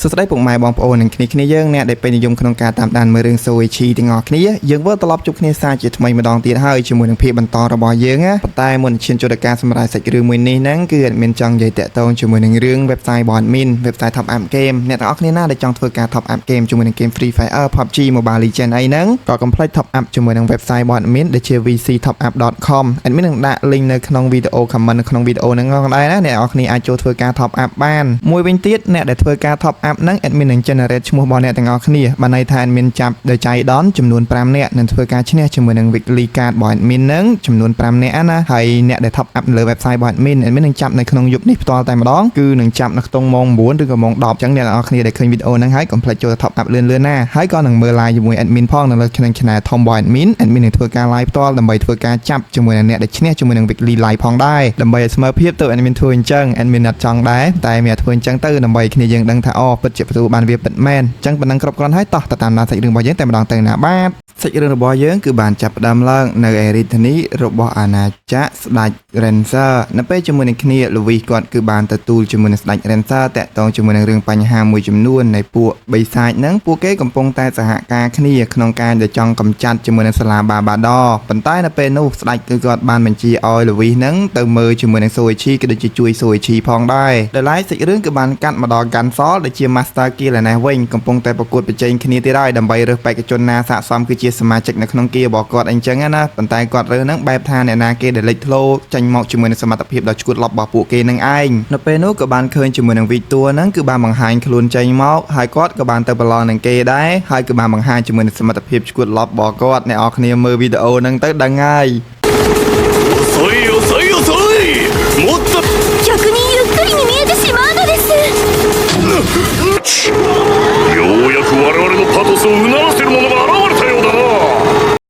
សួស្តីពុកម៉ែបងប្អូននិងគ្នាគ្នាយើងអ្នកដែលពេញនិយមក្នុងការតាមដានមើលរឿងសូអេឈីទាំងអស់គ្នាយើងវិលត្រឡប់ជួបគ្នាសាជាថ្មីម្ដងទៀតហើយជាមួយនឹងភាពបន្តរបស់យើងណាប៉ុន្តែមុនឈានចូលដល់ការសម្រាយសាច់រឿងមួយនេះហ្នឹងគឺ admin ចង់និយាយតាក់ទងជាមួយនឹងរឿង website របស់ admin, website top up game អ្នកទាំងអស់គ្នាណាដែលចង់ធ្វើការ top up game ជាមួយនឹង game Free Fire, PUBG Mobile Legends អីហ្នឹងក៏ complete top up ជាមួយនឹង website របស់ admin ដែលជា vctopup.com admin នឹងដាក់ link នៅក្នុងវីដេអូ comment នៅក្នុងវីដេអូហ្នឹងក៏ដែរណាអ្នកទាំងអស់គ្នាអាចចូលធ្វើការ top up បានមួយវិញទៀតអ្នកដែលធ្វើការ top up ហ្នឹង admin នឹង generate ឈ្មោះរបស់អ្នកទាំងអស់គ្នាបានន័យថា admin ចាប់ដោយចៃដន្យចំនួន5នាក់នឹងធ្វើការឈ្នះជាមួយនឹង weekly card របស់ admin ហ្នឹងចំនួន5នាក់ណាហើយអ្នកដែល top up នៅលើ website របស់ admin, admin នឹងចាប់នៅក្នុងយប់នេះផ្ទាល់តែម្ដងគឺនឹងចាប់នៅក្នុងម៉ោង9ឬក៏ម៉ោង10អញ្ចឹងអ្នកទាំងអស់គ្នាដែលឃើញវីដេអូហ្នឹងហើយកុំភ្លេចចូលទៅ top up លឿនៗណាហើយក៏នឹងមើល live ជាមួយ admin ផងនៅលើក្នុង channel ធំរបស់ admin. Admin នឹងធ្វើការ live ផ្ទាល់ដើម្បីធ្វើការចាប់ជាមួយនឹងអ្នកដែលឈ្នះជាមួយនឹង weekly live ផងដែរដើម្បីឲ្យស្មើភាពទៅ admin ធ្វើអញ្ចឹង admin អត់ចង់ដែរតែមានធ្វើអញ្ចឹងទៅដើម្បីគ្នាយើងដឹងថាអូពិតជាទទួលបានវាពិតមែនអញ្ចឹងប៉ុណ្ណឹងគ្រប់គ្រាន់ហើយតោះទៅតាមដានសាច់រឿងរបស់យើងតែម្ដងទៅណាបាទសាច់រឿងរបស់យើងគឺបានចាប់ផ្ដើមឡើងនៅឯរាជធានីរបស់អាណាចក្រស្ដេច Rancer នៅពេលជាមួយនឹងគ្នាលូវីសគាត់គឺបានទទួលជាមួយនឹងស្ដេច Rancer តាក់ទងជាមួយនឹងរឿងបញ្ហាមួយចំនួននៃពួកបិសាចហ្នឹងពួកគេកំពុងតែសហការគ្នាក្នុងការដែលចង់កម្ចាត់ជាមួយនឹងសាលាបាបាដប៉ុន្តែនៅពេលនោះស្ដេចគឺគាត់បានបញ្ជាឲ្យលូវីសហ្នឹងទៅមើលជាមួយនឹងសូអេឈីក៏ដូចជាជួយសូអេឈីផងដែរដោយឡែកសាច់រឿងគឺបានកាត់មកដល់កាន់សលដែលជា Master Guild ឯនេះវិញកំពុងតែប្រកួតប្រជែងគ្នាទៀតហើយដើម្បីរើសបេក្ខជនណាស័ក្តិសមគឺជាសមាជិកនៅក្នុងគារបស់គាត់អញ្ចឹងណាប៉ុន្តែគាត់រើសហ្នឹងបែបថាអ្នកណាគេដែលលេចធ្លោចេញមកជាមួយនឹងសមត្ថភាពដ៏ឈួតឡប់របស់ពួកគេនឹងឯងនៅពេលនោះក៏បានឃើញជាមួយនឹងវីតួហ្នឹងគឺបានបង្ហាញខ្លួនចេញមកហើយគាត់ក៏បានទៅប្រឡងនឹងគេដែរហើយគឺបានបង្ហាញជាមួយនឹងសមត្ថភាពឈួតឡប់របស់គាត់អ្នកនរគ្នាមើលវីដេអូហ្នឹងទៅដឹងហើយ 遅い遅い遅いもっと。逆にゆっくりに見えてしまうのです。ようやく我々のパトスをうならせる者が現れたようだな。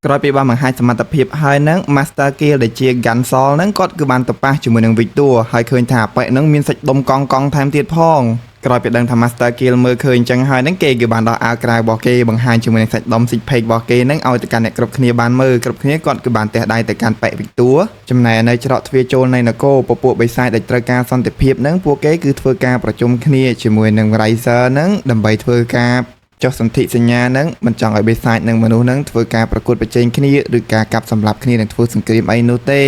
ក្រោយពីបានបង្ហាញសមត្ថភាពហើយនឹង Master Guild ដែលជា Gunsol ហ្នឹងគាត់គឺបានទៅប៉ះជាមួយនឹង Victor ហើយឃើញថាប៉ែហ្នឹងមានសាច់ដុំកង់កង់ថែមទៀតផងក្រោយពីដឹងថា Master Guild មើលឃើញអញ្ចឹងហើយហ្នឹងគេគឺបានដោះអាវក្រៅរបស់គេបង្ហាញជាមួយនឹងសាច់ដុំ six pack របស់គេហ្នឹងឲ្យទៅកាន់អ្នកគ្រប់គ្នាបានមើលគ្រប់គ្នាគាត់គឺបានទះដៃទៅកាន់ប៉ែ Victor ចំណែកនៅច្រកទ្វារចូលនៃនគរពពួកបិសាចដែលត្រូវការសន្តិភាពហ្នឹងពួកគេគឺធ្វើការប្រជុំគ្នាជាមួយនឹង Riser ហ្នឹងដើម្បីធ្វើការ ចុះសន្ធិសញ្ញាហ្នឹងមិនចង់ឲ្យបិសាចនិងមនុស្សហ្នឹងធ្វើការប្រកួតប្រជែងគ្នាឬការកាប់សម្លាប់គ្នានិងធ្វើសង្គ្រាមអីនោះទេ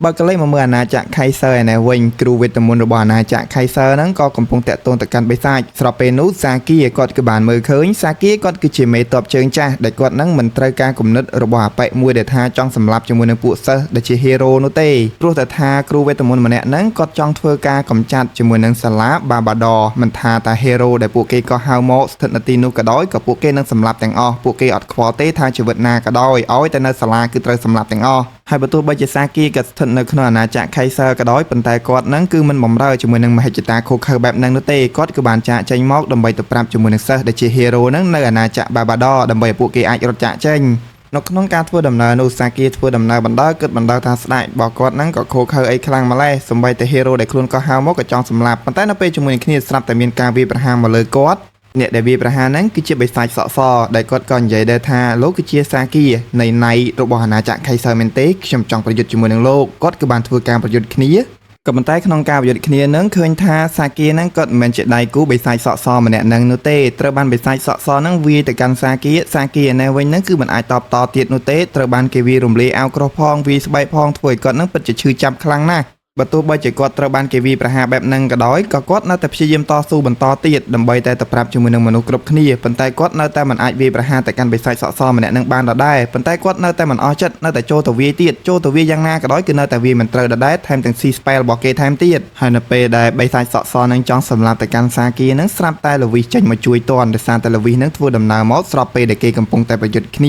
បើក៏លេខមកមើលអាណាចក្រខៃសើឯនេះវិញគ្រូវេទមន្តរបស់អាណាចក្រខៃសើហ្នឹងក៏កំពុងតាក់ទងទៅកាន់បិសាចស្របពេលនោះសាគីគាត់គឺបានមើលឃើញសាគីគាត់គឺជាមេតបជើងចាស់ដែលគាត់ហ្នឹងមិនត្រូវការគំនិតរបស់អាប៉ែមួយដែលថាចង់សម្លាប់ជាមួយនឹងពួកសិស្សដែលជា hero នោះទេព្រោះតែថាគ្រូវេទមន្តម្នាក់ហ្នឹងគាត់ចង់ធ្វើការកម្ចាត់ជាមួយនឹងសាលាបាបាដមិនថាតែ hero ដែលពួកគេក៏ហៅមកស្ថិតនៅទីនោះក៏ដោយក៏ពួកគេនឹងសម្លាប់ទាំងអស់ពួកគេអត់ខ្វល់ទេថាជីវិតណាក៏ដោយឲ្យតែនៅសាលាគឺត្រូវសម្លាប់ទាំងអស់ហើយបើទោះបីជាសាគីក៏ស្ថិតនៅក្នុងអាណាចក្រខៃសើក៏ដោយប៉ុន្តែគាត់នឹងគឺមិនបំរើជាមួយនឹងមហិច្ឆតាខូខើបែបហ្នឹងនោះទេគាត់គឺបានចាកចេញមកដើម្បីទៅប្រាប់ជាមួយនឹងសិស្សដែលជា hero ហ្នឹងនៅអាណាចក្របាបាដដើម្បីឲ្យពួកគេអាចរត់ចាកចេញនៅក្នុងការធ្វើដំណើរនោះសាគីធ្វើដំណើរបណ្ដើគិតបណ្ដើថាស្ដេចរបស់គាត់ហ្នឹងក៏ខូខើអីខ្លាំងម្ល៉េះសំបីតែ hero ដែលខ្លួនក៏ហៅមកក៏ចង់សម្លាប់ប៉ុន្តែនៅពេលជាមួយនឹងគ្នាស្រាប់តែមានការវាយប្រហារមកលើគាត់អ្នកដែលវាយប្រហារហ្នឹងគឺជាបិសាចសក់សដែលគាត់ក៏និយាយដែរថាលោកគឺជាសាគីនៃណៃរបស់អាណាចក្រខៃសើមែនទេខ្ញុំចង់ប្រយុទ្ធជាមួយនឹងលោកគាត់គឺបានធ្វើការប្រយុទ្ធគ្នាក៏ប៉ុន្តែក្នុងការប្រយុទ្ធគ្នានឹងឃើញថាសាគីហ្នឹងគាត់មិនមែនជាដៃគូបិសាចសក់សម្នាក់ហ្នឹងនោះទេត្រូវបានបិសាចសក់សហ្នឹងវាយទៅកាន់សាគីសាគីឯនេះវិញហ្នឹងគឺមិនអាចតបតទៀតនោះទេត្រូវបានគេវាយរំលាយអាវក្រោះផងវាយស្បែកផងធ្វើឲ្យគាត់ហ្នឹងពិតជាឈឺចាប់ខ្លាំងណាស់បើទោះបីជាគាត់ត្រូវបានគេវាយប្រហារបែបហ្នឹងក៏ដោយក៏គាត់នៅតែព្យាយាមតស៊ូបន្តទៀតដើម្បីតែទៅប្រាប់ជាមួយនឹងមនុស្សគ្រប់គ្នាប៉ុន្តែគាត់នៅតែមិនអាចវាយប្រហារទៅកាន់បិសាចសក់សម្នាក់នឹងបានដដែលប៉ុន្តែគាត់នៅតែមិនអស់ចិត្តនៅតែចូលទៅវាយទៀតចូលទៅវាយយ៉ាងណាក៏ដោយគឺនៅតែវាយមិនត្រូវដដែលថែមទាំងស៊ី spell របស់គេថែមទៀតហើយនៅពេលដែលបិសាចសក់សនឹងចង់សម្លាប់ទៅកាន់សាគីនឹងស្រាប់តែលវីសចេញមកជួយតន់ដោយសារតែលវីសនឹងធ្វើដំណើរមកស្របពេលដែលគេកំពុងតែប្រយុទ្ធគ្នា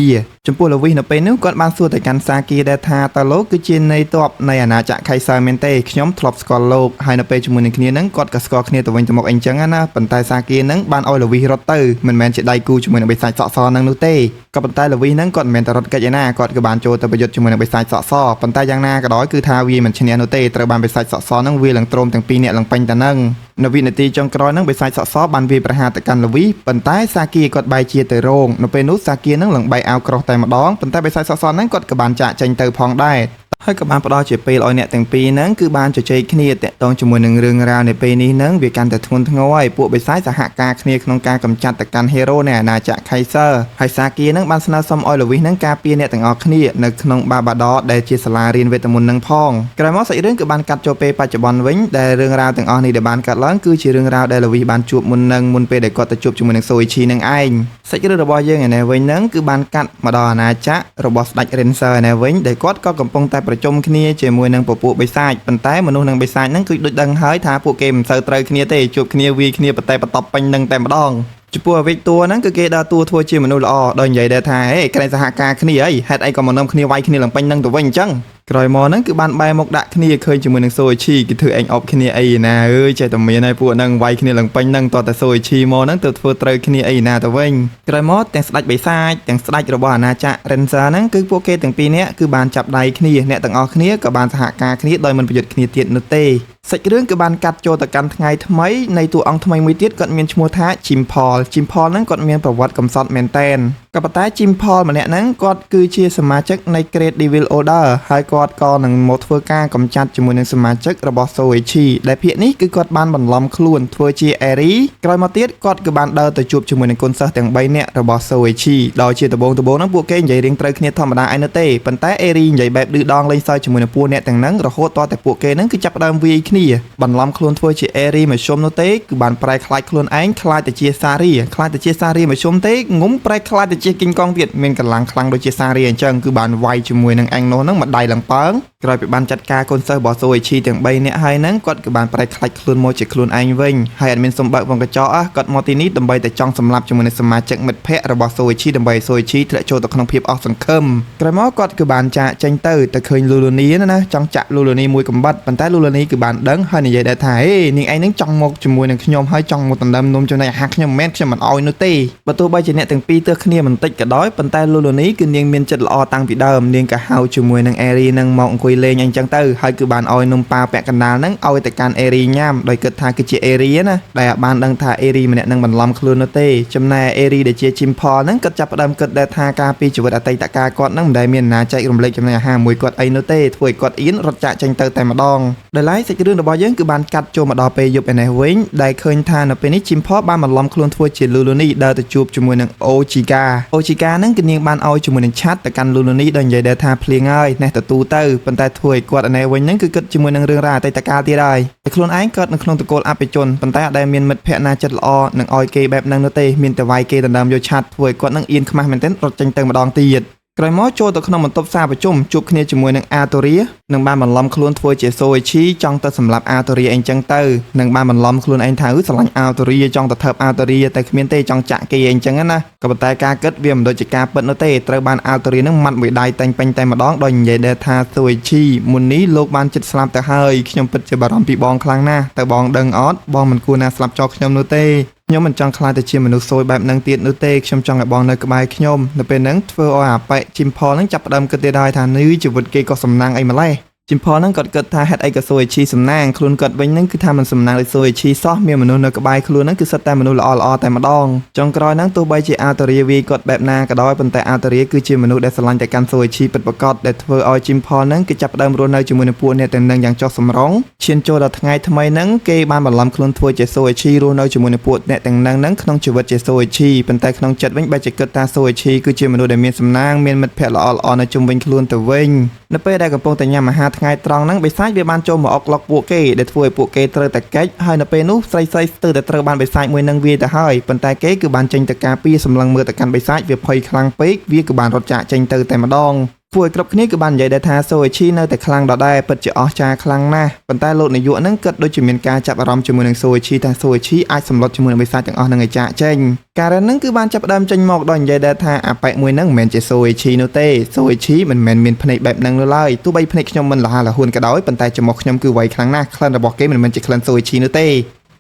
ចំពោះលវីសនៅពេលនោះគាត់បានសួរទៅកាន់សាគីដែរថាតើលោកគឺជានៃទ័ពនៃអាណាចក្រខៃសើមែនទេខ្ញុំធ្លាប់ស្គាល់លោកហើយនៅពេលជាមួយនឹងគ្នានឹងគាត់ក៏ស្គាល់គ្នាទៅវិញទៅមកអីចឹងណាប៉ុន្តែសាគីនឹងបានឲ្យលវីសរត់ទៅមិនមែនជាដៃគូជាមួយនឹងបិសាចសក់សនឹងនោះទេក៏ប៉ុន្តែលវីសនឹងគាត់មិនមែនតែរត់គេចឯណាគាត់ក៏បានចូលទៅប្រយុទ្ធជាមួយនឹងបិសាចសក់សប៉ុន្តែយ៉ាងណាក៏ដោយគឺថាវាមិនឈ្នះនោះទេត្រូវបានបិសាចសក់សនឹងវាឡើងទ្រោមទាំងពីរនាក់ឡើងពេញតែនឹងនៅវិនាទីចុងក្រោយនឹងបិសាចសក់សបានវាយប្រហារទៅកាន់លវីសប៉ុន្តែសាគីគាត់បែរជាទៅរងនៅពេលនោះសាគីនឹងឡើងបែកអាវក្រោះតែម្ដងប៉ុន្តែបិសាចសក់សហ្នឹងគាត់ក៏បានចាកចេញទៅផងដែរ។ ហើយក៏បានផ្ដល់ជាពេលឲ្យអ្នកទាំងពីរហ្នឹងគឺបានជជែកគ្នាតាក់ទងជាមួយនឹងរឿងរ៉ាវនៅពេលនេះហ្នឹងវាកាន់តែធ្ងន់ធ្ងរហើយពួកបិសាចសហការគ្នាក្នុងការកម្ចាត់ទៅកាន់ hero នៃអាណាចក្រ Kaiser ហើយសាគាហ្នឹងបានស្នើសុំឲ្យលវីសហ្នឹងការពារអ្នកទាំងអស់គ្នានៅក្នុងបាបាដដែលជាសាលារៀនវេទមន្តហ្នឹងផងក្រោយមកសាច់រឿងគឺបានកាត់ចូលពេលបច្ចុប្បន្នវិញដែលរឿងរ៉ាវទាំងអស់នេះដែលបានកាត់ឡើងគឺជារឿងរ៉ាវដែលលវីសបានជួបមុននឹងមុនពេលដែលគាត់ទៅជួបជាមួយនឹងសូអ៊ីឈីនឹងឯងសាច់រឿងរបស់យើងឯនេះវិញហ្នឹងគឺបានកាត់មកដល់អាណាចក្ររបស់ស្ដេច Renser ឯនេះវិញដែលគាត់ក៏កំពុងតែប្រជុំគ្នាជាមួយនឹងពពួកបិសាចប៉ុន្តែមនុស្សនិងបិសាចហ្នឹងគឺដូចដឹងហើយថាពួកគេមិនសូវត្រូវគ្នាទេជួបគ្នាវាយគ្នាបតែបតប់ពេញនឹងតែម្ដងចំពោះវិកតួហ្នឹងគឺគេដើរតួធ្វើជាមនុស្សល្អដោយនិយាយដែរថាហេក្រែងសហការគ្នាអីហេតុអីក៏មកនាំគ្នាវាយគ្នាឡើងពេញនឹងទៅវិញអញ្ចឹងក្រោយមកហ្នឹងគឺបានបែរមកដាក់គ្នាឃើញជាមួយនឹងសូអ៊ីឈីគេធ្វើឯងអបគ្នាអីណាអើយចេះតែមានហើយពួកហ្នឹងវាយគ្នាឡើងពេញហ្នឹងតតែសូអ៊ីឈីមកហ្នឹងទៅធ្វើត្រូវគ្នាអីណាទៅវិញក្រោយមកទាំងស្ដេចបិសាចទាំងស្ដេចរបស់អាណាចក្រ Renza ហ្នឹងគឺពួកគេទាំងពីរនាក់គឺបានចាប់ដៃគ្នាអ្នកទាំងអស់គ្នាក៏បានសហការគ្នាដោយមិនប្រយុទ្ធគ្នាទៀតនោះទេសាច់រឿងគឺបានកាត់ចូលទៅកាន់ថ្ងៃថ្មីនៃតួអង្គថ្មីមួយទៀតគាត់មានឈ្មោះថាជីមផលជីមផលហ្នឹងគាត់មានប្រវត្តិកំសត់មែនតែនក៏ប៉ុន្តែជីមផលម្នាក់ហ្នឹងគាត់គឺជាសមាជិកនៃ Great Devil Order ហើយគាត់ក៏នឹងមកធ្វើការកម្ចាត់ជាមួយនឹងសមាជិករបស់ Soichi ដែលភាគនេះគឺគាត់បានបន្លំខ្លួនធ្វើជា Eri ក្រោយមកទៀតគាត់គឺបានដើរទៅជួបជាមួយនឹងកូនសិស្សទាំង3នាក់របស់ Soichi ដោយជាដំបូងដំបូងហ្នឹងពួកគេនិយាយរៀងត្រូវគ្នាធម្មតាឯនោះទេប៉ុន្តែ Eri និយាយបែបឌឺដងលេងសើចជាមួយនឹងពួកអ្នកទាំងហ្នឹងរហូតតតែពួកគេហ្នឹងគឺចាប់ផ្ដើមវាយគ្នាបន្លំខ្លួនធ្វើជា Eri មធ្យមនោះទេគឺបានប្រែក្លាយខ្លួនឯងក្លាយទៅជាសារីក្លាយទៅជាសារីមធ្យមទេងុំប្រែក្លាយទៅជាគីងកងទៀតមានកម្លាំងខ្លាំងដូចជាសារីអញ្ចឹងគឺបានវាយជាមួយនឹងអញនោះហ្នឹងមួយដៃឡើងប៉ើងក្រោយពីបានចាត់ការកូនសិស្សរបស់សូអ៊ីឈីទាំង3នាក់ហើយហ្នឹងគាត់គឺបានប្រែក្លាយខ្លួនមកជាខ្លួនឯងវិញហើយអត់មានសំបើកវងកញ្ចក់អះគាត់មកទីនេះដើម្បីតែចង់សម្លាប់ជាមួយនឹងសមាជិកមិត្តភ័ក្តិរបស់សូអ៊ីឈីដើម្បីឲ្យសូអ៊ីឈីធ្លាក់ចូលទៅក្នុងភាពអស់សង្ឃឹមក្រោយមកគាត់គឺបានចាកចេញទៅទៅឃើញលូលូនីណាចង់ចាក់លូលូនីមួយកំបិតប៉ុន្តែលូលូនីគឺបានដឹងហើយនិយាយដែរថាហេនាងឯងនឹងចង់មកជាមួយនឹងខ្ញុំហើយចង់មកដណ្ដើមនំចំណីអាហារខ្ញុំមិនមែនខ្ញុំមិនអោយនោះទេបើទោះបីជាអ្នកទាំងពីរទើសគ្នាបន្តិចក៏ដោយប៉ុន្តែលូលូនីគឺនាងមានចិត្តល្អតាំងពីដើមនាងក៏ហៅជាមួយនឹងអេរីនឹងមកអង្គុយលេងអីចឹងទៅហើយគឺបានឲ្យនំប៉ាវពាក់កណ្ដាលហ្នឹងឲ្យទៅកាន់អេរីញ៉ាំដោយគិតថាគឺជាអេរីណាដែលបានដឹងថាអេរីម្នាក់នឹងបន្លំខ្លួននោះទេចំណែកអេរីដែលជាជីមផលហ្នឹងគាត់ចាប់ផ្ដើមគិតដែរថាការពីជីវិតអតីតកាលគាត់ហ្នឹងមិនដែលមានណាចែករំលែកចំណីអាហារមួយគាត់អីនោះទេធ្វើឲ្យគាត់អៀនរត់ចាក់ចេញទៅតែម្ដងដោយឡែកសាច់រឿងរបស់យើងគឺបានកាត់ចូលមកដល់ពេលយប់ឯនេះវិញដែលឃើញថានៅពេលនេះជីមផលបានបន្លំខ្លួនធ្វើជាលូលូនីដើរទៅជួបជាមួយនឹងអូជីកាអូជីកាហ្នឹងគឺនាងបានឲ្យជាមួយនឹងឆាត់ទៅកាន់លូលូនីដោយនិយាយដែរថាភ្លៀងហើយនេះទទួលទៅប៉ុន្តែធ្វើឲ្យគាត់ឯនេះវិញហ្នឹងគឺគិតជាមួយនឹងរឿងរ៉ាវអតីតកាលទៀតហើយតែខ្លួនឯងកើតនៅក្នុងតកូលអភិជនប៉ុន្តែអត់ដែលមានមិត្តភក្តិណាចិត្តល្អនឹងឲ្យគេបែបហ្នឹងនោះទេមានតែវាយគេដណ្ដើមយកឆាត់ធ្វើឲ្យគាត់នឹងអៀនខ្មាស់មែនទែនរត់ចេញទៅម្ដងទៀតក្រោយមកចូលទៅក្នុងបន្ទប់សារប្រជុំជួបគ្នាជាមួយនឹងអាតូរីនឹងបានបន្លំខ្លួនធ្វើជាសូអេឈីចង់ទៅសម្លាប់អាតូរីអីចឹងទៅនឹងបានបន្លំខ្លួនឯងថាអឺស្រឡាញ់អាតូរីចង់ទៅថើបអាតូរីតែគ្មានទេចង់ចាក់គេអីចឹងណាក៏ប៉ុន្តែការគិតវាមិនដូចជាការពិតនោះទេត្រូវបានអាតូរីនឹងម៉ាត់មួយដៃតែងពេញតែម្ដងដោយនិយាយដែរថាសូអេឈីមុននេះលោកបានចិត្តស្លាប់ទៅហើយខ្ញុំពិតជាបារម្ភពីបងខ្លាំងណាស់តើបងដឹងអត់បងមិនគួរណាស្លាប់ចោលខ្ញុំនោះទេខ្ញុំមិនចង់ខ្លាចទៅជាមនុស្សសួយបែបហ្នឹងទៀតនោះទេខ្ញុំចង់ឲ្យបងនៅក្បែរខ្ញុំនៅពេលហ្នឹងធ្វើឲ្យអាប៉ែជីមផលហ្នឹងចាប់ផ្ដើមគិតទៀតហើយថានេះជីវិតគេក៏សំណាងអីម្លេះជីមផលហ្នឹងគាត់គិតថាហេតុអីក៏សួយឈីសំណាងខ្លួនគាត់វិញហ្នឹងគឺថាមិនសំណាងដូចសួយឈីសោះមានមនុស្សនៅក្បែរខ្លួនហ្នឹងគឺសិតតែមនុស្សល្អល្អតែម្ដងចុងក្រោយហ្នឹងទោះបីជាអាតរីវីគាត់បែបណាក៏ដោយប៉ុន្តែអាតរីគឺជាមនុស្សដែលស្រឡាញ់តែកាន់សួយឈីពិតប្រាកដដែលធ្វើឲ្យជីមផលហ្នឹងគឺចាប់ផ្ដើមរស់នៅជាមួយនឹងពួកអ្នកទាំងនឹងយ៉ាងចុះសម្រុងឈានចូលដល់ថ្ងៃថ្មីហ្នឹងគេបានបន្លំខ្លួនធ្វើជាសូអេឈីរស់នៅជាមួយនឹងពួកអ្នកទាំងនឹងហ្នឹងក្នុងជីវិតជាសូអេឈីប៉ុន្តែក្នុងចិត្តវិញបែរជាគិតថាសូអេឈីគឺជាមនុស្សដែលមានសំណាងមានមិត្តភក្តិល្អៗនៅជុំវិញខ្លួនទៅវិញនៅពេលដែលកំពុងតែញ៉ាំអាហារថ្ងៃត្រង់ហ្នឹងបិសាចវាបានចូលមកអុកឡុកពួកគេដែលធ្វើឲ្យពួកគេត្រូវតែកិច្ចហើយនៅពេលនោះស្រីស្រីស្ទើរតែត្រូវបានបិសាចមួយនឹងវាយទៅហើយប៉ុន្តែគេគឺបានចេញទៅការពារសម្លឹងមើលទៅកាន់បិសាចវាភ័យខ្លាំងពេកវាគឺបានរត់ចាកចេញទៅតែម្ដងពួកឲ្យគ្រប់គ្នាគឺបាននិយាយដែរថាសូអេឈីនៅតែខ្លាំងដដែលពិតជាអស្ចារ្យខ្លាំងណាស់ប៉ុន្តែលោកនាយកហ្នឹងគិតដូចជាមានការចាប់អារម្មណ៍ជាមួយនឹងសូអេឈីថាសូអេឈីអាចសម្លុតជាមួយនឹងបិសាចទាំងអស់ហ្នឹងឲ្យចាកចេញការ៉ែនហ្នឹងគឺបានចាប់ផ្ដើមចេញមកដោយនិយាយដែរថាអាប៉ែមួយហ្នឹងមិនមែនជាសូអេឈីនោះទេសូអេឈីមិនមែនមានភ្នែកបែបហ្នឹងនោះឡើយទោះបីភ្នែកខ្ញុំមិនលះលហួនក៏ដោយប៉ុន្តែច្រមុះខ្ញុំគឺវៃខ្លាំងណាស់ក្លិនរបស់គេមិនមែនជាក្លិនសូអេឈីនោះទេ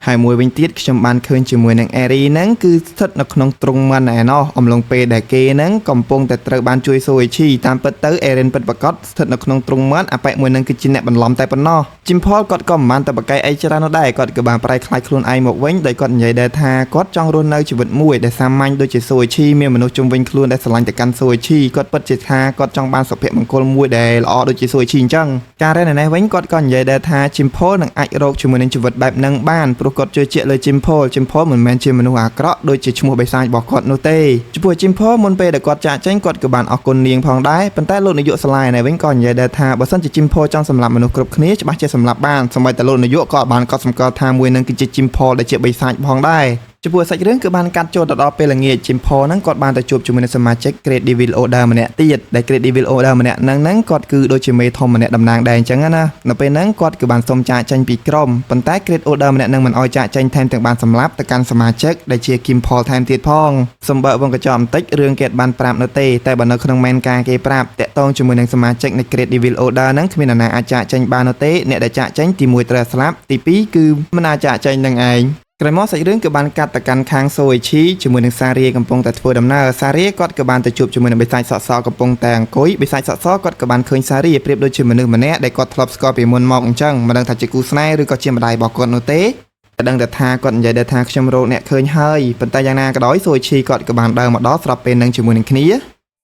ហើយមួយវិញទៀតខ្ញុំបានឃើញជាមួយនឹងអេរីហ្នឹងគឺស្ថិតនៅក្នុងទ្រុងមិនឯណោះអំឡុងពេលដែលគេហ្នឹងកំពុងតែត្រូវបានជួយសូអេឈីតាមពិតទៅអេរិនពិតប្រាកដស្ថិតនៅក្នុងទ្រុងមិនអាប៉ែមួយហ្នឹងគឺជាអ្នកបន្លំតែប៉ុណ្ណោះជីមផលគាត់ក៏មិនបានតែបកកែអីច្រើននោះដែរគាត់ក៏បានប្រែក្លាយខ្លួនឯងមកវិញដោយគាត់និយាយដែរថាគាត់ចង់រស់នៅជីវិតមួយដែលសាមញ្ញដូចជាសូអេឈីមានមនុស្សជុំវិញខ្លួនដែលស្រឡាញ់ទៅកាន់សូអេឈីគាត់ពិតជាថាគាត់ចង់បានសុភមង្គលមួយដែលល្អដូចជាសូអេឈីអញ្ចឹងការរ៉េននេះវិញគាត់ក៏និយាយដែរថាជីមផលនឹងអាចរកជាមួយនឹងជីវិតបែបហ្នឹងបានព្រោះគាត់ជឿជាក់លើជីមផលជីមផលមិនមែនជាមនុស្សអាក្រក់ដូចជាឈ្មោះបិសាចរបស់គាត់នោះទេចំពោះជីមផលមុនពេលដែលគាត់ចាកចេញគាត់ក៏បានអរគុណនាងផងដែរប៉ុន្តែលោកនាយកសាលានេះវិញក៏និយាយដែរថាបើសិនជាជីមផលចង់សម្លាប់មនុស្សគ្រប់គ្នាច្បាស់ជាសម្លាប់បានសូម្បីតែលោកនាយកក៏បានកត់សម្គាល់ថាមួយនឹងគឺជាជីមផលដែលជាបិសាចផងដែរចំពោះសាច់រឿងគឺបានកាត់ចូលទៅដល់ពេលល្ងាចជីមផលហ្នឹងគាត់បានទៅជួបជាមួយនឹងសមាជិក Great Devil Order ម្នាក់ទៀតដែល Great Devil Order ម្នាក់ហ្នឹងហ្នឹងគាត់គឺដូចជាមេធំម្នាក់តំណាងដែរអញ្ចឹងណានៅពេលហ្នឹងគាត់គឺបានសុំចាកចេញពីក្រុមប៉ុន្តែ Great Order ម្នាក់ហ្នឹងមិនអោយចាកចេញថែមទាំងបានសម្លាប់ទៅកាន់សមាជិកដែលជា Kim Paul ថែមទៀតផងសំបើកវងកញ្ចក់បន្តិចរឿងគេបានប្រាប់នៅទេតែបើនៅក្នុង main ការគេប្រាប់តាក់ទងជាមួយនឹងសមាជិកនៃ Great Devil Order ហ្នឹងគ្មាននរណាអាចចាកចេញបាននោះទេអ្នកដែលចាកចេញទី1ត្រូវស្លាប់ទី2គឺមិនអាចចាកចេញនឹងឯងក្រោយមកសាច់រឿងគឺបានកាត់ទៅកាន់ខាងសូអេឈីជាមួយនឹងសារីកំពុងតែធ្វើដំណើរសារីគាត់ក៏បានទៅជួបជាមួយនឹងបិសាចសក់សកំពុងតែអង្គុយបិសាចសក់សគាត់ក៏បានឃើញសារីប្រៀបដូចជាមនុស្សម្នាក់ដែលគាត់ធ្លាប់ស្គាល់ពីមុនមកអញ្ចឹងមិនដឹងថាជាគូស្នេហ៍ឬក៏ជាម្ដាយរបស់គាត់នោះទេតែដឹងតែថាគាត់និយាយដែរថាខ្ញុំរកអ្នកឃើញហើយប៉ុន្តែយ៉ាងណាក៏ដោយសូអេឈីគាត់ក៏បានដើរមកដល់ស្របពេលនឹងជាមួយនឹងគ្នា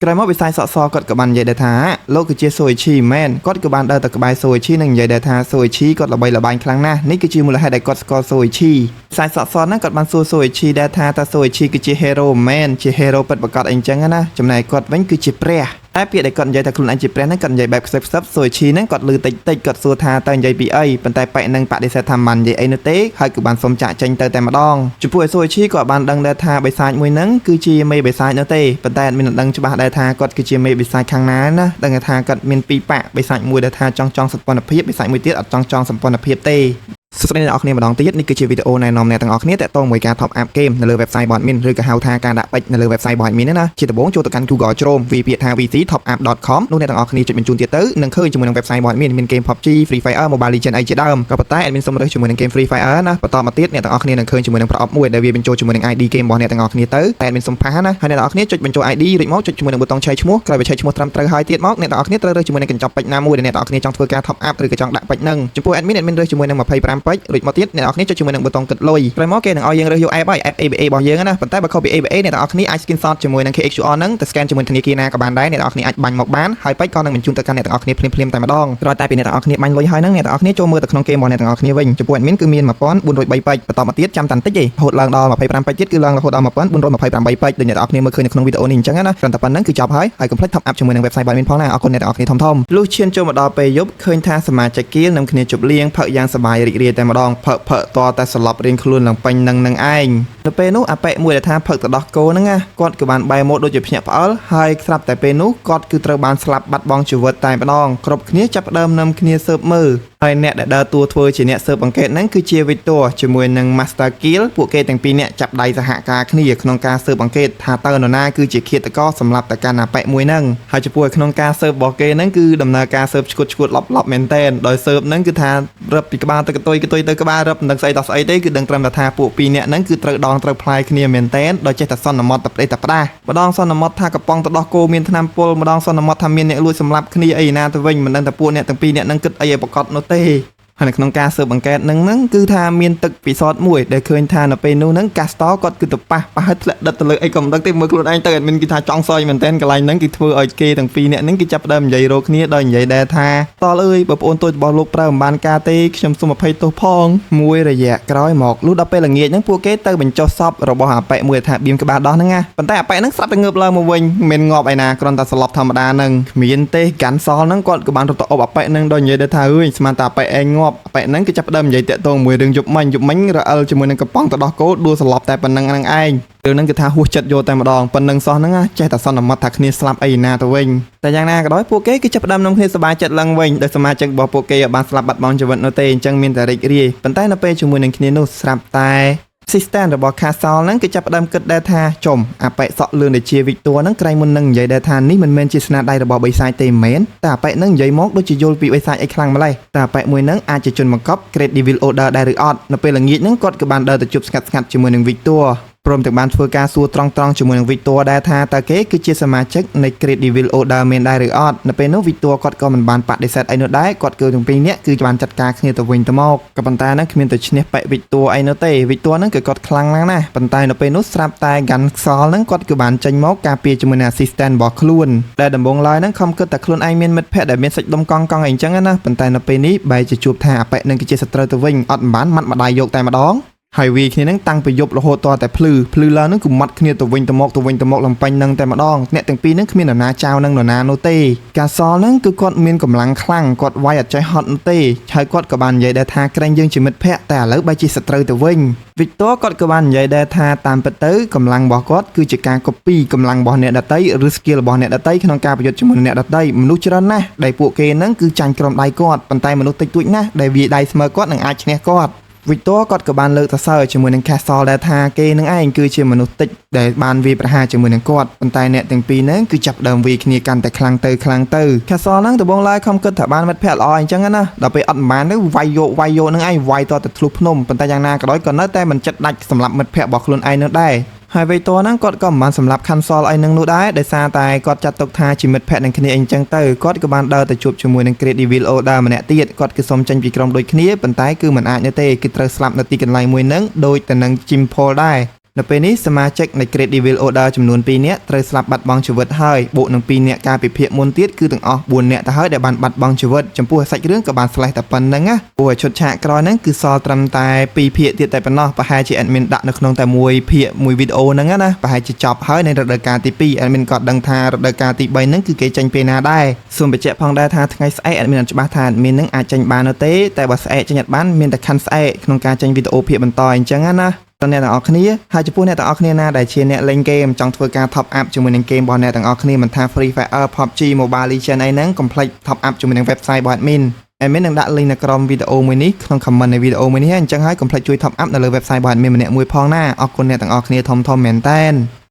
ក្រោយមកវិស័យសក់សគាត់ក៏បាននិយាយដែរថាលោកគឺជាសូអេឈីមែនគាត់ក៏បានដើរទៅក្បែរសូអេឈីនិងនិយាយដែរថាសូអេឈីគាត់ល្បីល្បាញខ្លាំងណាស់នេះគឺជាមូលហេតុដែលគាត់ស្គាល់សូអេឈីវិស័យសក់សហ្នឹងគាត់បានសួរសូអេឈីដែរថាតើសូអេឈីគឺជា hero មែនជា hero ពិតប្រាកដអីចឹងណាចំណែកគាត់វិញគឺជាព្រះតែពាក្យដែលគាត់និយាយថាខ្លួនឯងជាព្រះហ្នឹងគាត់និយាយបែបខ្សឹបខ្សឹបសូអេឈីហ្នឹងគាត់លឺតិចតិចគាត់សួរថាតើនិយាយពីអីប៉ុន្តែប៉ែនឹងបដិសេធថាមិននិយាយអីនោះទេហើយគឺបានសុំចាក់ចេញទៅតែម្ដងចំពោះសូអេឈីក៏បានដឹងដែរថាបិសាចមួយហ្នឹងគឺជាមេបិសាចនោះទេប៉ុន្តែអត់មានដឹងច្បាស់ដែរថាគាត់គឺជាមេបិសាចខាងណាណាដឹងថាគាត់មានពីរបកបិសាចមួយដែលថាចង់ចង់សម្ព័ន្ធភាពបិសាចមួយទៀតអត់ចង់ចង់សម្ព័ន្ធភាពទេសួស្តីអ្នកទាំងអស់គ្នាម្ដងទៀតនេះគឺជាវីដេអូណែនាំអ្នកទាំងអស់គ្នាតាក់ទងមួយការ top up game នៅលើ website របស់ admin ឬក៏ហៅថាការដាក់ពេជ្រនៅលើ website របស់ admin ណាជាដំបូងចូលទៅកាន់ Google Chrome វាពាក្យថា vctopup.com នោះអ្នកទាំងអស់គ្នាចុចបញ្ជូនទៀតទៅនឹងឃើញជាមួយនឹង website របស់ admin មាន game PUBG, Free Fire, Mobile Legends អីជាដើមក៏ប៉ុន្តែ admin សូមរើសជាមួយនឹង game Free Fire ណាបន្តមកទៀតអ្នកទាំងអស់គ្នានឹងឃើញជាមួយនឹងប្រអប់មួយដែលវាបញ្ចូលជាមួយនឹង ID game របស់អ្នកទាំងអស់គ្នាទៅតែ admin សូម paste ណាហើយអ្នកទាំងអស់គ្នាចុចបញ្ចូល ID រួចមកចុចជាមួយនឹងប៊ូតុងឆែកឈ្មោះក្រោយពីឆែកឈ្មោះត្រឹមត្រូវហើយទៀតមកអ្នកទាំងអស់គ្នាត្រូវរើសជាមួយនឹងកញ្ចប់ពេជ្រណាមួយដែលអ្នកទាំងអស់គ្នាចង់ធ្វើការ top up ឬក៏ចង់ដាក់ពេជ្រហ្នឹងចំពោះ admin admin រើសជាមួយនឹង25ពេជ្ររួចមកទៀតអ្នកទាំងអស់គ្នាចុចជាមួយនឹងប៊ូតុងគិតលុយក្រោយមកគេនឹងឲ្យយើងរើសយក app ហើយ app ABA របស់យើងណាប៉ុន្តែបើខុសពី ABA អ្នកទាំងអស់គ្នាអាច screenshot ជាមួយនឹង KHQR ហ្នឹងទៅ scan ជាមួយធនាគារណាក៏បានដែរអ្នកទាំងអស់គ្នាអាចបាញ់មកបានហើយពេជ្រក៏នឹងបញ្ជូនទៅកាន់អ្នកទាំងអស់គ្នាភ្លាមៗតែម្ដងក្រោយតែពីអ្នកទាំងអស់គ្នាបាញ់លុយហើយហ្នឹងអ្នកទាំងអស់គ្នាចូលមើលទៅក្នុងគេរបស់អ្នកទាំងអស់គ្នាវិញចំពោះ admin គឺមាន1403ពេជ្របន្តមកទៀតចាំតាន់តិចទេរហូតឡើងដល់25ពេជ្រទៀតគឺឡើងរហូតដល់1428ពេជ្រដូចអ្នកទាំងអស់គ្នាមើលឃើញនៅក្នុងវីដេអូនេះអញ្ចឹងណាគ្រាន់តែប៉ុណ្្នឹងគឺចប់ហើយហើយកុំភ្លេច top up ជាមួយនឹង website របស់ admin ផងណាអរគុណអ្នកទាំងអស់គ្នាធំធំលុះឈានចូលមកដល់ពេលយប់ឃើញថាសមាជិកគៀលនឹងគ្នាជប់លៀងផឹកយ៉ាងសប្បាយរីករាយតែម្ដងផឹកផឹកតតែសន្លប់រៀងខ្លួនឡើងពេញនឹងនឹងឯងនៅពេលនោះអាប៉ែមួយដែលថាផឹកទៅដោះគោហ្នឹងណាគាត់ក៏បានបែរមកដូចជាភ្ញាក់ផ្អើលហើយស្រាប់តែពេលនោះគាត់គឺត្រូវបានស្លាប់បាត់បង់ជីវិតតែម្ដងគ្រប់គ្នាចាប់ផ្ដើមនាំគ្នាស៊ើបមើលហើយអ្នកដែលដើរតួធ្វើជាអ្នកស៊ើបអង្កេតហ្នឹងគឺជា Victor ជាមួយនឹង Master Kill ពួកគេទាំងពីរនាក់ចាប់ដៃសហការគ្នាក្នុងការស៊ើបអង្កេតថាតើនរណាគឺជាឃាតករសម្រាប់តកាន់អាប៉ែមួយហ្នឹងហើយចំពោះក្នុងការស៊ើបរបស់គេហ្នឹងគឺដំណើរការស៊ើបឈួតឈួតឡប់ឡប់មែនតែនដោយស៊ើបហ្នឹងគឺថារឹបពីក្បាលទៅកតុយកតុយទៅក្បាលរឹបមិនដឹងស្អីដល់ស្អីទេគឺដឹងត្រឹមតែថាពួកពីរនាក់ហ្នឹងគឺត្រូវដងត្រូវផ្លាយគ្នាមែនតែនដោយចេះតែសន្មត់តែប្តេតែផ្ដាស់ម្ដងសន្មត់ថាកំប៉ុងទៅដោះគោមានថ្នាំពុលម្ដងសន្មត់ថាមានអ្នកលួចសម្លាប់គ្នាអីណាទៅវិញមិនដឹងថាពួកអ្នកទាំងពីរនាក់ហ្នឹងគិតអីឲ្យប្រកបនោះទេហើយនៅក្នុងការស៊ើបអង្កេតនឹងហ្នឹងគឺថាមានទឹកពិសោធន៍មួយដែលឃើញថានៅពេលនោះហ្នឹងកាស្តគាត់គឺទៅប៉ះប៉ះឲ្យធ្លាក់ដិតទៅលើអីក៏មិនដឹងទេមើលខ្លួនឯងទៅអត់មានគឺថាចង់សយមែនតើកន្លែងហ្នឹងគឺធ្វើឲ្យគេទាំងពីរនាក់ហ្នឹងគឺចាប់ផ្ដើមនិយាយរកគ្នាដោយនិយាយដែរថាតលអើយបើប្អូនតូចរបស់លោកប្រើមិនបានការទេខ្ញុំសូមអភ័យទោសផងមួយរយៈក្រោយមកលុះដល់ពេលល្ងាចហ្នឹងពួកគេទៅបញ្ចុះសពរបស់អាប៉ែមួយថាបៀមក្បាលដោះហ្នឹងណាប៉ុន្តែអាប៉ែហ្នឹងស្រាប់តែងើបឡើងមកវិញមិនងាប់ឯណាគ្រាន់តែស្លាប់ធម្មតាហ្នឹងគ្មានទេកាន់សល់ហ្នឹងគាត់ក៏បានរត់ទៅអបអាប៉ែហ្នឹងដោយនិយាយដែរថាអើយស្មានតែអាប៉ែឯងងាប់អាប៉ែហ្នឹងគឺចាប់ផ្ដើមនិយាយតាក់ទងមួយរឿងយប់មិញយប់មិញរអិលជាមួយនឹងកំប៉ុងទៅដោះគោដួលសន្លប់តែប៉ុណ្្នឹងហ្នឹងឯងរឿងហ្នឹងគឺថាហួសចិត្តយកតែម្ដងប៉ុណ្្នឹងសោះហ្នឹងណាចេះតែសន្មត់ថាគ្នាស្លាប់អីណាទៅវិញតែយ៉ាងណាក៏ដោយពួកគេគឺចាប់ផ្ដើមនាំគ្នាសប្បាយចិត្តឡើងវិញដោយសមាជិករបស់ពួកគេឲ្យបានស្លាប់បាត់បង់ជីវិតនោះទេអញ្ចឹងមានតែរីករាយប៉ុន្តែនៅពេលជាមួយនឹងគ្នានោះស្រាប់តែ Assistant របស់ Castle ហ្នឹងគឺចាប់ផ្ដើមគិតដែរថាចំអាប៉ែសក់លឿនដែលជា Victor ហ្នឹងក្រែងមុននឹងនិយាយដែរថានេះមិនមែនជាស្នាដៃរបស់បិសាចទេមែនតែអាប៉ែហ្នឹងនិយាយមកដូចជាយល់ពីបិសាចអីខ្លាំងម្ល៉េះតែអាប៉ែមួយហ្នឹងអាចជាជនបង្កប់ Great Devil Order ដែរឬអត់នៅពេលល្ងាចហ្នឹងគាត់ក៏បានដើរទៅជួបស្ងាត់ស្ងាត់ជាមួយនឹង Victor ព្រមទាំងបានធ្វើការសួរត្រង់ត្រង់ជាមួយនឹង Victor ដែរថាតើគេគឺជាសមាជិកនៃ Great Devil Order មានដែរឬអត់នៅពេលនោះ Victor គាត់ក៏មិនបានបដិសេធអីនោះដែរគាត់គឺទាំងពីរនាក់គឺបានចាត់ការគ្នាទៅវិញទៅមកក៏ប៉ុន្តែហ្នឹងគ្មានទៅឈ្នះប៉ែ Victor អីនោះទេ Victor ហ្នឹងគឺគាត់ខ្លាំងណាស់ណាប៉ុន្តែនៅពេលនោះស្រាប់តែ Gansol ហ្នឹងគាត់គឺបានចេញមកការពារជាមួយនឹង assistant របស់ខ្លួនដែលដំបូងឡើយហ្នឹងខំគិតតែខ្លួនឯងមានមិត្តភក្តិដែលមានសាច់ដុំកង់កង់អីអញ្ចឹងណាប៉ុន្តែនៅពេលនេះបែរជាជួបថាអាប៉ែនឹងគឺជាសត្រូវទៅវិញអត់មិនបានម៉ាត់ម្ដាយយកតែម្ដងហើយវាគ្នានឹងតាំងពីយប់រហូតតតែភ្លឺភ្លឺឡើងនឹងគឺម៉ាត់គ្នាទៅវិញទៅមកទៅវិញទៅមកលំពេញនឹងតែម្ដងអ្នកទាំងពីរនឹងគ្មាននរណាចៅនឹងនរណានោះទេកាសលនឹងគឺគាត់មានកម្លាំងខ្លាំងគាត់វាយអត់ចេះហត់នោះទេហើយគាត់ក៏បាននិយាយដែរថាក្រែងយើងជាមិត្តភក្តិតែឥឡូវបែរជាសត្រូវទៅវិញវីកត័រគាត់ក៏បាននិយាយដែរថាតាមពិតទៅកម្លាំងរបស់គាត់គឺជាការ copy កម្លាំងរបស់អ្នកដទៃឬ skill របស់អ្នកដទៃក្នុងការប្រយុទ្ធជាមួយនឹងអ្នកដទៃមនុស្សច្រើនណាស់ដែលពួកគេនឹងគឺចាញ់ក្រុមដៃគាត់ប៉ុន្តែមនុស្សតិចតួចណាស់ដែលវាយដៃស្មើគាត់នឹងអាចឈ្នះគាត់វីត័រគាត់ក៏បានលើកសរសើរជាមួយនឹង Castle ដែរថាគេនឹងឯងគឺជាមនុស្សតិចដែលបានវាយប្រហារជាមួយនឹងគាត់ប៉ុន្តែអ្នកទាំងពីរហ្នឹងគឺចាប់ដើមវាយគ្នាកាន់តែខ្លាំងទៅខ្លាំងទៅ Castle ហ្នឹងដំបូងឡើយខំគិតថាបានមិត្តភក្តិល្អអញ្ចឹងណាដល់ពេលអត់បានទៅវាយយកវាយយកនឹងឯងវាយតតែធ្លុះភ្នំប៉ុន្តែយ៉ាងណាក៏ដោយក៏នៅតែមិនចិត្តដាច់សម្រាប់មិត្តភក្តិរបស់ខ្លួនឯងនោះដែរហើយវេតហ្នឹងគាត់ក៏មិនបានសម្លាប់ cancel អីនឹងនោះដែរដោយសារតែគាត់ចាត់ទុកថាជាមិត្តភក្តិនឹងគ្នាអីចឹងទៅគាត់ក៏បានដើរទៅជួបជាមួយនឹង Great Devil Order ម្នាក់ទៀតគាត់គឺសុំចេញពីក្រុមដូចគ្នាប៉ុន្តែគឺមិនអាចនោះទេគឺត្រូវស្លាប់នៅទីកន្លែងមួយហ្នឹងដូចទៅនឹង Jim Paul ដែរនៅពេលនេះសមាជិកនៃ Great Devil Order ចំនួន2នាក់ត្រូវស្លាប់បាត់បង់ជីវិតហើយបូកនឹង2នាក់កាលពីភាគមុនទៀតគឺទាំងអស់4នាក់ទៅហើយដែលបានបាត់បង់ជីវិតចំពោះសាច់រឿងក៏បានស្លេះតែប៉ុណ្្នឹងណាព្រោះឲ្យឈុតឆាកក្រោយហ្នឹងគឺសល់ត្រឹមតែ2ភាគទៀតតែប៉ុណ្ណោះប្រហែលជា admin ដាក់នៅក្នុងតែមួយភាគមួយវីដេអូហ្នឹងណាប្រហែលជាចប់ហើយនៅរដូវកាលទី2 admin ក៏ដឹងថារដូវកាលទី3ហ្នឹងគឺគេចេញពេលណាដែរសូមបញ្ជាក់ផងដែរថាថ្ងៃស្អែក admin អត់ច្បាស់ថា admin ហ្នឹងអាចចេញបាននោះទេតែបើស្អែកចេញអត់បានមានតែខាន់ស្អែកក្នុងការចេញវីដេអូភាគបន្តអញ្ចឹងណាតអ្នកទាំងអស់គ្នាហើយចំពោះអ្នកទាំងអស់គ្នាណាដែលជាអ្នកលេងហ្គេមចង់ធ្វើការ top up ជាមួយនឹងហ្គេមរបស់អ្នកទាំងអស់គ្នាមិនថា Free Fire PUBG Mobile Legends អីហ្នឹងកុំភ្លេច top up ជាមួយនឹង website របស់ admin admin នឹងដាក់ link នៅក្រោមវីដេអូមួយនេះក្នុង comment នៃវីដេអូមួយនេះអញ្ចឹងហើយកុំភ្លេចជួយ top up នៅលើ website របស់ admin ម្នាក់មួយផងណាអរគុណអ្នកទាំងអស់គ្នាធំធំមែនតើ។